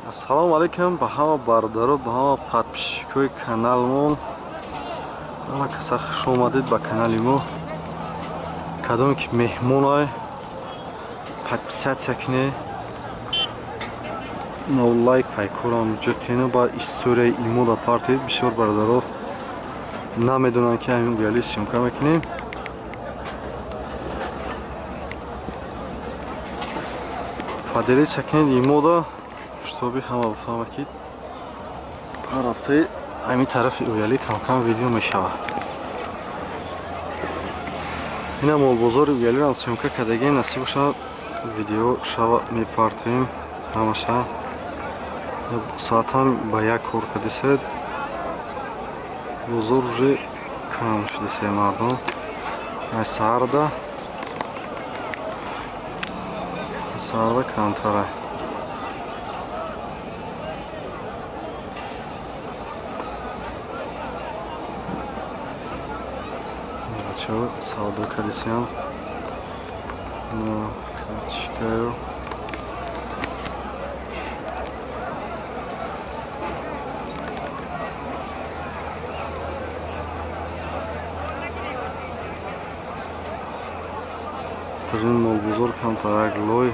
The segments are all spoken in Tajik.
Ассалому алайкум ба ҳама бародаро, ба ҳама подписчикои каналмон. Ҳама каса хуш омадед ба канали мо. Кадоме ки меҳмонай, подписаться кунед, но лайк пайкорам ҷиқину ба историяи имода партед. Бисёр бародаро намедонанд ки ҳамин гуяли съёмка мекунем. Поделиться кунед имода, чтобы ҳама бифаҳма ки ҳар ҳафтаи ҳамин тарафи уяли камкам видео мешавад. Ина молбозори уялиро съёмка кардагем, насиб бошад видео шава мепартем ҳамаша. Соатам ба як кор кардесед, бозор уже кам шудесе мардум. Ай саҳарда камтара. Бачаҳо савдо кардесиям. Картишкаю. Трин молбозор камтарак лой.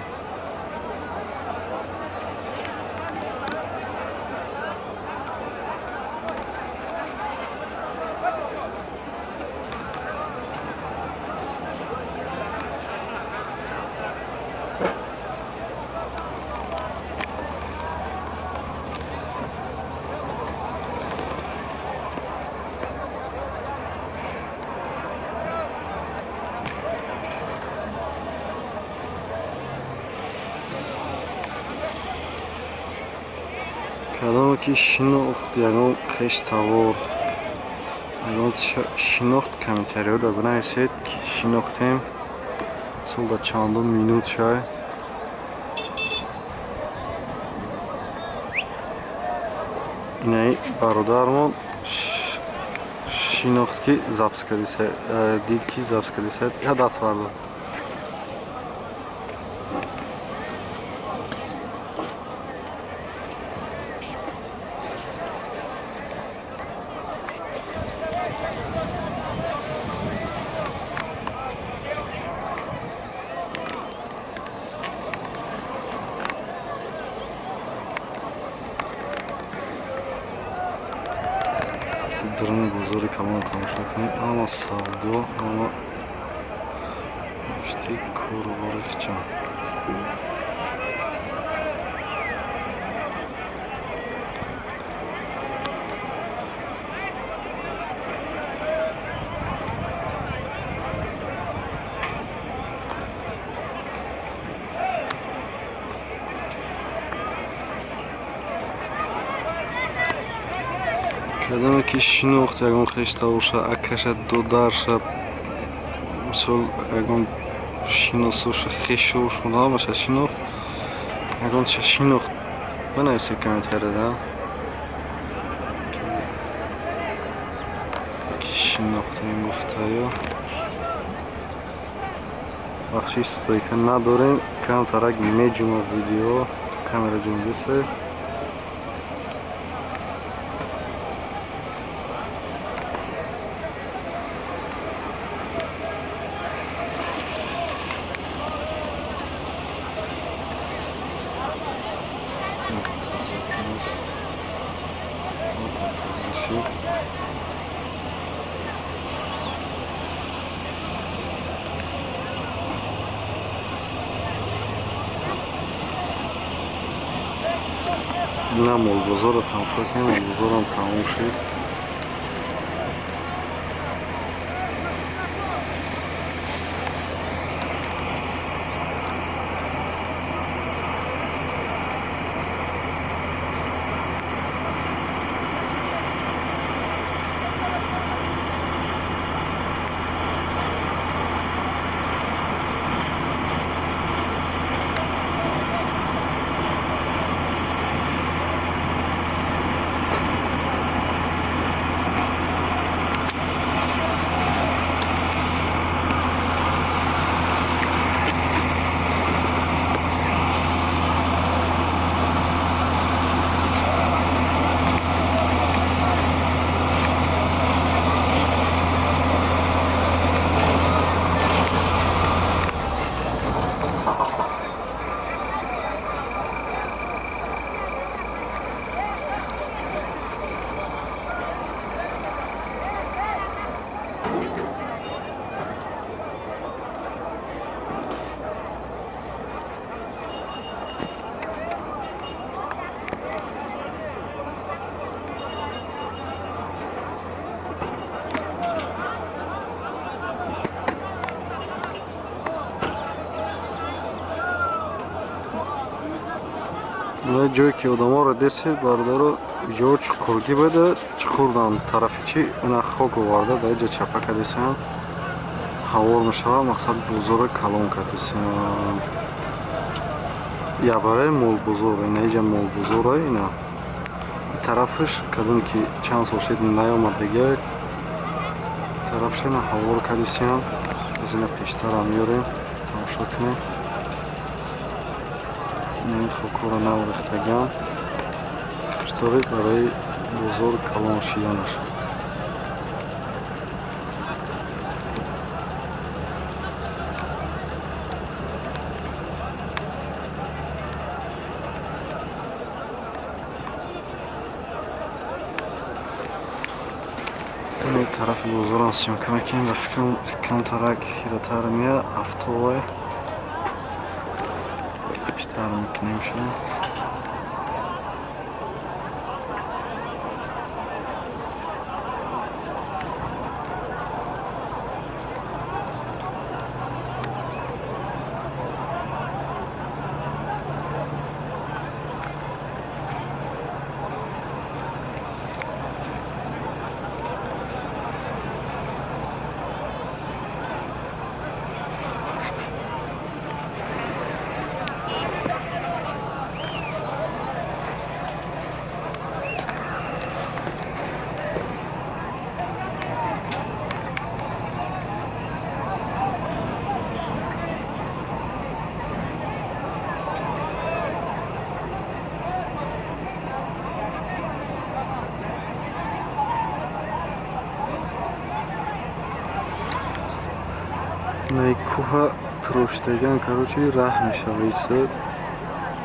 Кадоме ки шинохт ягон хештавор, ягон шинохт комментариёро бинависед ки шинохтем. Сол да чандум минут шай. Инаи бародармон шинохт ки запис кардиса, дид ки запис кардиса, я даст бардор. Даруни бозори калон тамошо кунед. Ҳама савдо, ҳама пушти корубори хичам. Кадоме ки шинохт ягон хештавоша, акаша, додарша, мисол ягон шиносоша, хешошон ҳамаша шинохт, ягонча шинохт бинависед комментарияда ки шинохтем гуфтаё. Бахши стойка надорем, камтарак меҷума видео, камера ҷунбисе. На молбозорро тамошо кунем, молбозорам тамом шуд. Ҷое ки одаморо десед, бародаро, ҷо чуқургӣ буда, чуқурдан тарафи чи ина хок оварда дар ҷа чапа кардесиям, ҳавор мешава. Мақсад бозора калон кардесиям. Ябараи молбозор, ина иҷа молбозора, ина тарафаш кадом ки чанд сол шид наёмадага, тарафш ина ҳавор кардесиям. Аз ина пештарам меёрем, тамошо кунем. Ин хокҳоро наврехтагиам, штори барои бозор калон шиданаш. Ин тарафи бозорам съёмка мекунем, ба фикрам камтарак хиратар мея автовай. Пештар мекунем шумо. Кӯҳа троштаган, короче, раҳ мешава иса.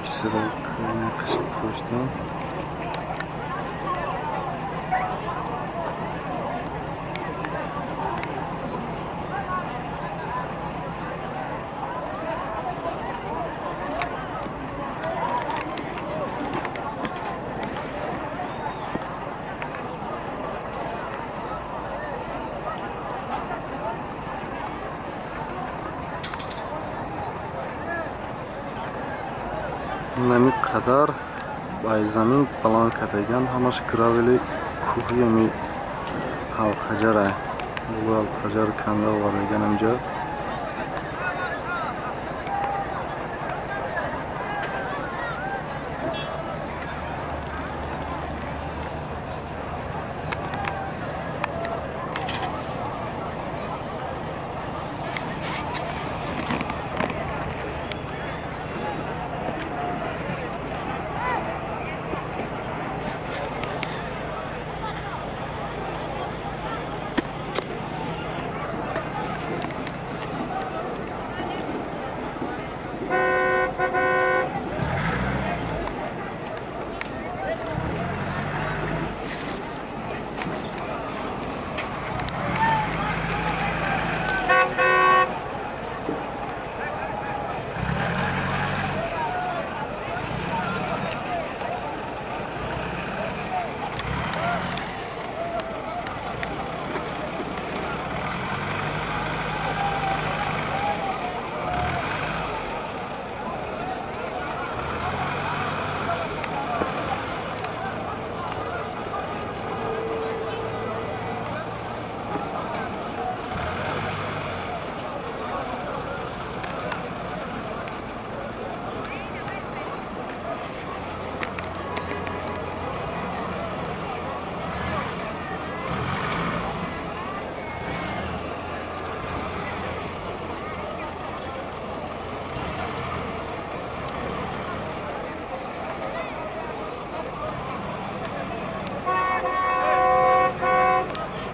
Исада қиши троштан. Нами қадар бай замин баланд кардаган, ҳамаш гравели кӯҳи ами ҳалқаҷара, болои ҳалқаҷар канда овардаган инҷа.